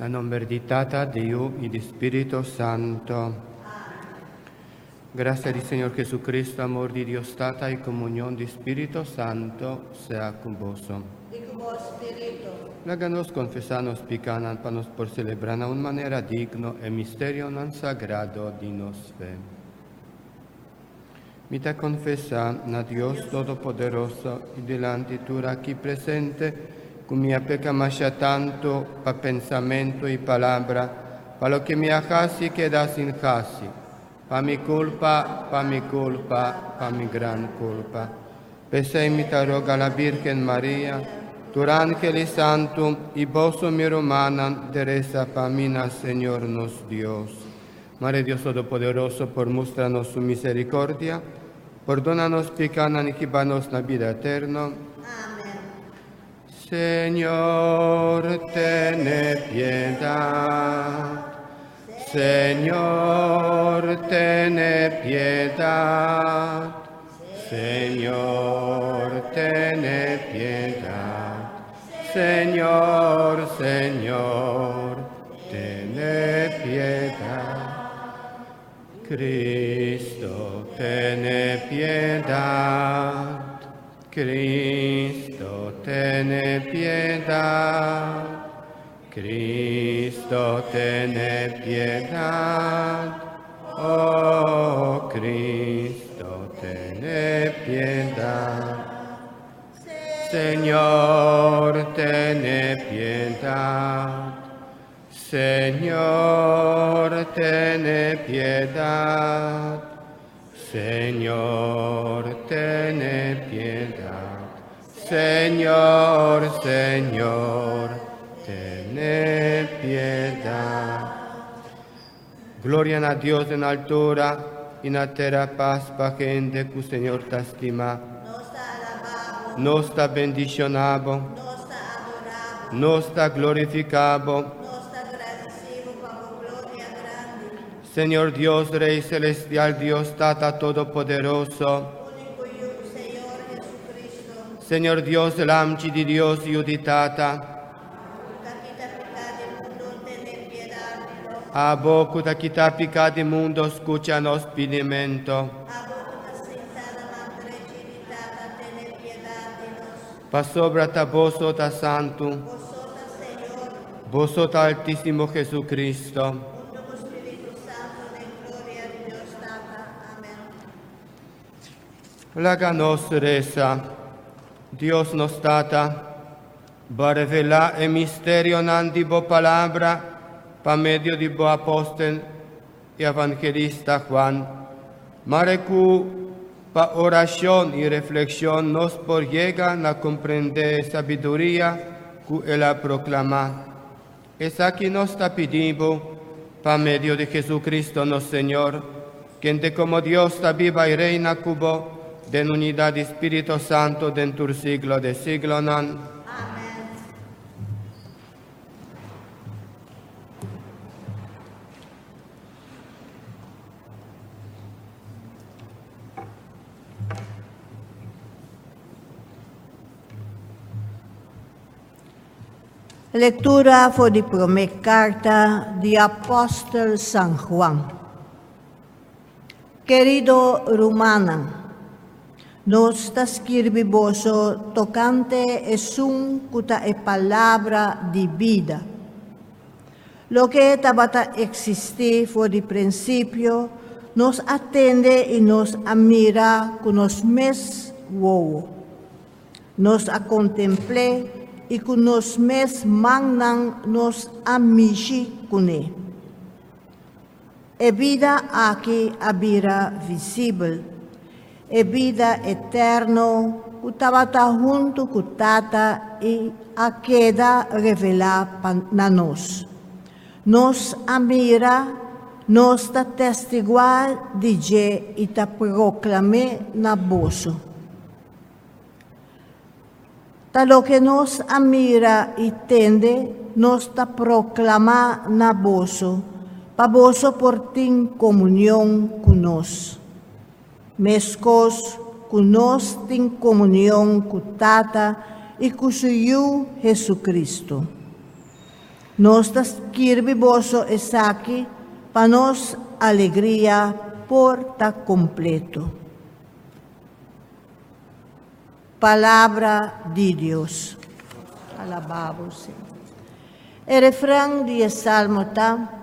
Na nomber di Tata, di Yu y di Spirito Santo. Gracia di Señor Jesucristo, amor di Dios Tata y comunión di Spirito Santo sea cu boso. I ku bo spiritu. Laga nos confesa nos picanan pa nos por celebra na un manera digno e misterionan sagrado di nos fe. Mi ta confesa na Dios Todopoderoso y dilanti tur aki presente cu mi a peca masha tanto pa pensamento y palabra, pa loke mi a haci y keda sin haci, pa mi culpa, pa mi culpa, pa mi gran culpa. P'esei mi ta roga la Virgen Maria, tur angel y santo, y boso mi rumannan, di resa pa mi na Señor nos Dios. Mare Dios Todopoderoso por mustra nos su misericordia, pordona nos picanan y hiba nos na bida eterno. Amen. Señor, tene piedad. Señor, tene piedad. Señor, tene piedad. Señor, Señor, tene piedad. Cristo, tene piedad. Cristo, tene piedad. Cristo, tene piedad. Oh, Cristo, tene piedad. Señor, tene piedad. Señor, tene piedad. Señor, tene piedad. Señor, Señor, tene piedad. Gloria na Dios den altura y na tera paz pa hende cu Señor ta stima. Nos ta alaba Bo. Nos ta bendiciona Bo. Nos ta adora Bo. Nos ta glorifica Bo. Nos ta gradici Bo pa Bo gloria grandi. Señor Dios, Rey Celestial, Dios Tata Todopoderoso. Unico Yu, Señor Jesucristo. Señor Dios, Lamchi di Dios, Yu di Tata. Ku ta kita pica di mundo, tene piedad di nos. Abo cu ta kita pica di mundo, scucha nos pidimento. Abo ku ta sinta na man drechi di Tata, tene piedad di nos. Pasobra ta Bo so ta santo. Bo so ta Señor. Bo so ta Altisimo Jesucristo. Hunto cu Spirito Santo den gloria di Dios Tata. Amen. Laga nos resa. Dios nos Tata, Bo a revela e misterionan di Bo Palabra pa medio di Bo apostel y evangelista Juan. Mare cu pa oracion y reflexion nos por yega na comprende e sabiduria cu el a proclama. Esaki nos ta pidi Bo pa medio di Jesucristo nos Señor, kende como Dios ta biba y reina cu Bo den unidad di Spirito Santo den tur siglo de siglonan. Amen. Lectura for di prome carta di apostel San Juan. Querido rumannan, nos ta skirbi boso tocante esun cu ta e palabra di bida. Loke tabata existi for di principio, nos a tende y nos a mira cu nos mes wowo. Nos a kontempl'é i ku nos mes mannan nos a mishi kuné. E bida aki a bira visibel, e bida eterno ku tabata huntu ku Tata i a keda revelá pa na nos. Nos a mira, nos ta testiguá di dje i ta proklam'é na boso. Ta loke nos a mira i tende nos ta proklamá na boso, pa boso por tin komunion ku nos. Meskos ku nos tin komunion ku Tata i ku su Yu Hesukristu. Nos ta skirbi boso esaki pa nos alegria por ta kompleto. Palabra di Dios. Alabá bo, Señor. E refran di e salmo ta,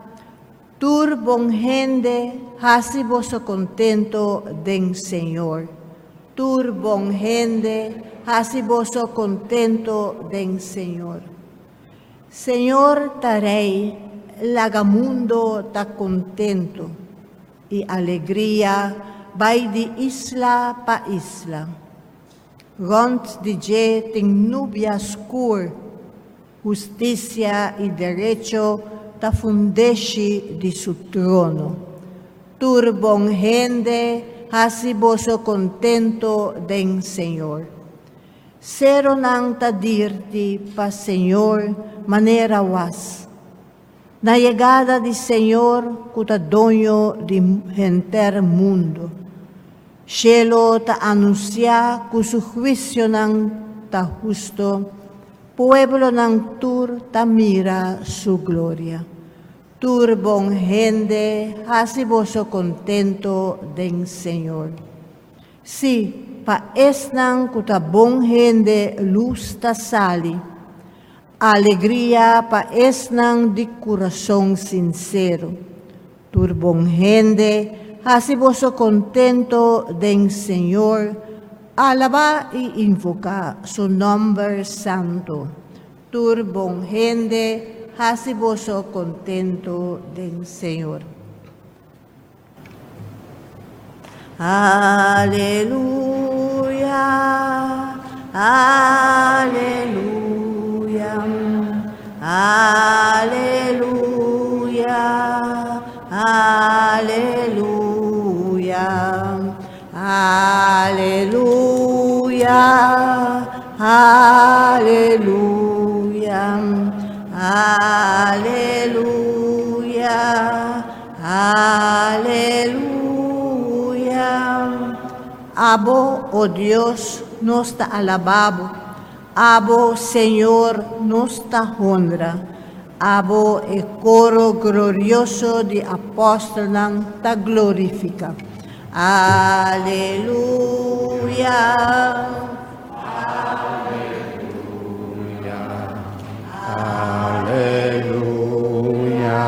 Tur bon hende hasi boso contento den Señor. Tur bon hende hasi boso contento den Señor. Señor ta Rey, laga mundo ta contento y alegria bai di isla pa isla. Rond di dje tin nubia scur, husticia y derecho ta fundeshi di su trono. Tur bon hende hasi boso contento den Señor. Seronan ta dirti pa Señor manera was. Na yegada di Señor ku ta doño di henter mundu. Shelo ta anunsiá ku su huisionan ta husto, pueblonan tur ta mira su gloria. Tur bon hende hasi boso kontento den Señor. Sí, pa esnan ku ta bon hende lus ta sali. Alegria pa esnan di kurason sinsero. Tur bon hende, hasi boso kontento den Señor, alabá i invoká su nòmber santu. Tur bon hende, hasi boso kontento den Señor. Aleluya, aleluya, aleluya, aleluya, aleluya, aleluya, aleluya. Aleluya! Abo, o Dios, nos ta alabá bo. Abo, Señor, nos ta honra. Abo, e koro glorioso di apòstelnan ta glorifiká. Aleluya! Aleluya, aleluya,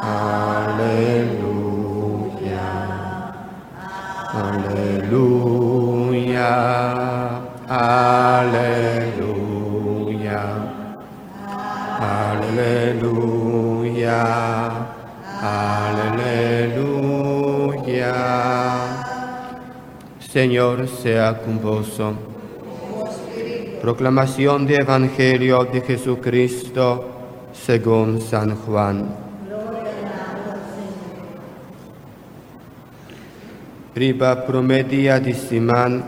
aleluya, aleluya, aleluya, aleluya, aleluya. Señor sea con boso. Proclamación de Evangelio de Jesucristo según San Juan. Riba promé dia di siman,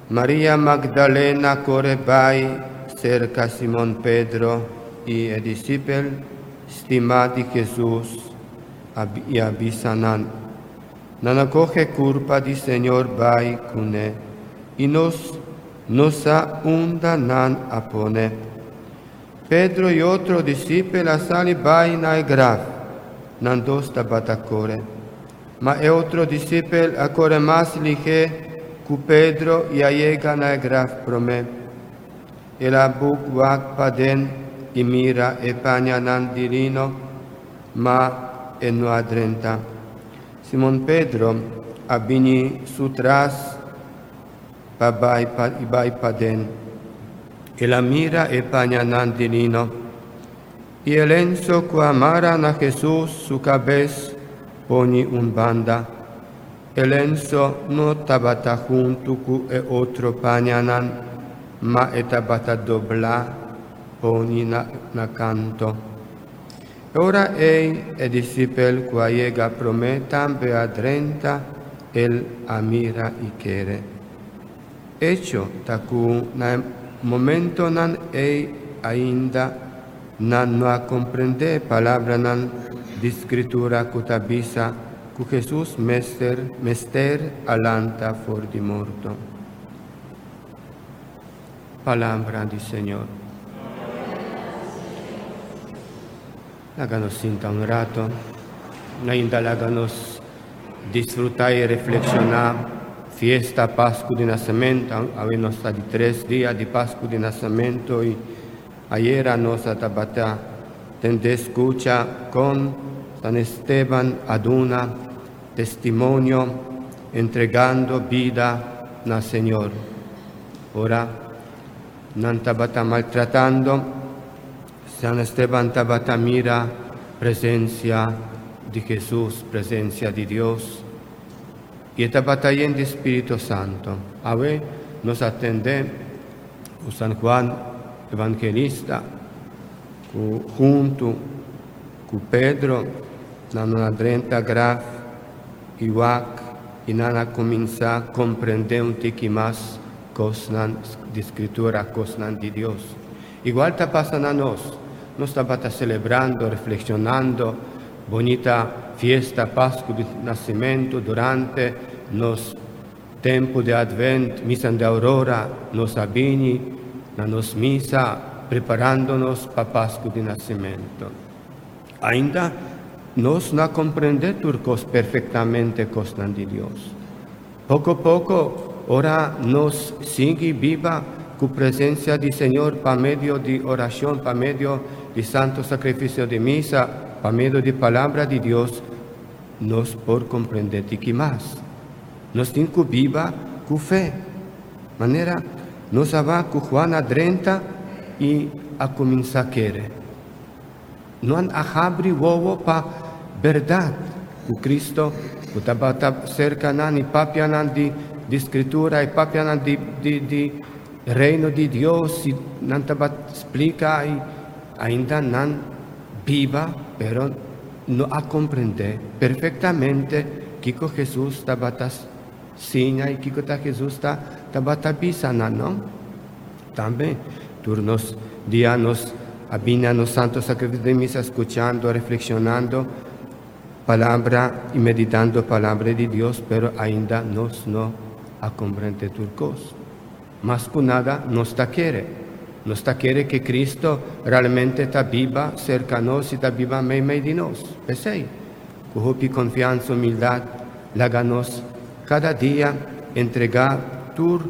Maria Magdalena a kore bai serka Simon Pedro i e disipel stimá di Hesus i a bisa nan, Nan a kohe kurpa di Señor bai kuné, i nos no sa unda nan a pone. Pedro i otro disipel a sali bai na e graf. Nan dos tabata kore. Ma e otro disipel a kore mas lihé ku Pedro i a yega na e graf promé. El a buk wak paden i mira e pañanan di lino, Ma e no a drenta. Simon Pedro a bini su tras pa bai pa i bai paden. El a mira e pañanan di lino i e lenso ku a mara na Hesus su kabes poni un banda. E lenso no tabata huntu ku e otro pañanan, ma e tabata doblá poni na na kanto. E ora ei e disipel ku a yega promé tambe a drenta, el a mira i kere. Echo ta ku na e momentonan ei ainda nan no a komprendé e palabranan di Skritura ku ta bisa ku Hesus mester mester a lanta for di morto. Palabra di Señor. Laga nos sinta un rato. Ainda laga nos disfrutá i reflekshoná fiesta Pasku di Nasementu. Awe nos ta di tres dia di Pasku di Nasementu i ayera nos a tabata tende skucha kon San Esteban a duna testimonio entregando bida na Señor. Ora nan tabata maltratando San Esteban tabata mira presensia di Hesus, presensia di Dios, i e tabata yen di Spiritu Santu. Awe nos a tende ku San Juan Evangelista ku huntu ku Pedro nan a drenta graf i wak i nan a kuminsá komprendé un tiki mas kosnan di Skritura, kosnan di Dios. Igual ta pasa na nos. Nos tabata selebrando, reflekshonando bunita fiesta Pasku di Nasimentu durante nos tempu di Advent, Misa di Aurora, nos a bini na nos misa preparando nos pa Pasku di Nasimentu. Ainda nos no a komprendé tur kos perfektamente kosnan di Dios. Poko poko, ora nos sigui biba ku presensia di Señor pa medio di orashon, pa medio di Santo Sakrifisio di Misa, pa medio di Palabra di Dios, nos por komprendé tiki mas. Nos tin ku biba ku fe. Manera nos a wak ku Juan a drenta i a kuminsá kere. Nan a habri wowo pa bèrdat ku Cristo ku tabata serka nan i papia nan di di Skritura i papia nan di di di Reino di Dios i nan tabat splika i ainda nan biba pero no a komprendé perfektamente kiko Hesus tabata siña i kiko ta Hesus ta tabata bisa nan no. Tambe, tur nos dia nos a bini na nos Santo Sacrificio di Misa scuchando, reflexionando Palabra y meditando Palabra di Dios, pero ainda nos no a comprende tur cos. Mas cu nada nos ta kere. Nos ta kere cu Cristo realmente ta biba cerca nos y ta biba meimei di nos. P'esey, cu hopi confianza, humildad, laga nos cada dia entrega tur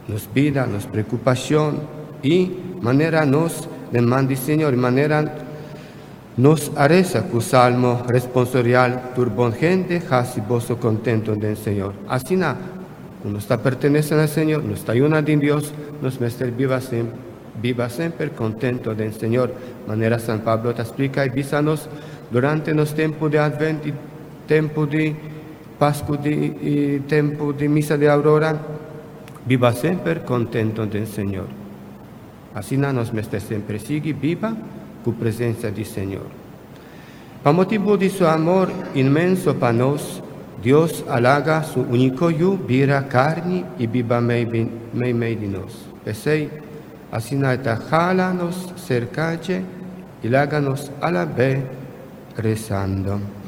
nos bida, nos preokupashon i manera nos den man di Señor, manera nos a resa ku Salmo responsorial, Tur bon hende hasi boso kontentu den Señor. Asina ku nos ta pertenese na Señor, nos ta yuna den Dios, nos mester biba biba semper kontentu den Señor, manera San Pablo ta splika i bisa nos durante nos tempu di Advent i tempu di Pasku di i tempu di Misa di Aurora, biba semper kontentu den Señor. Asina nos mester semper sigui biba ku presensia di Señor. Pa motibu di su amor inmenso pa nos, Dios a laga su úniko Yu bira karni i biba meimei di nos. P'esei, asina e ta hala nos serka dje i laga nos alab'é rezando.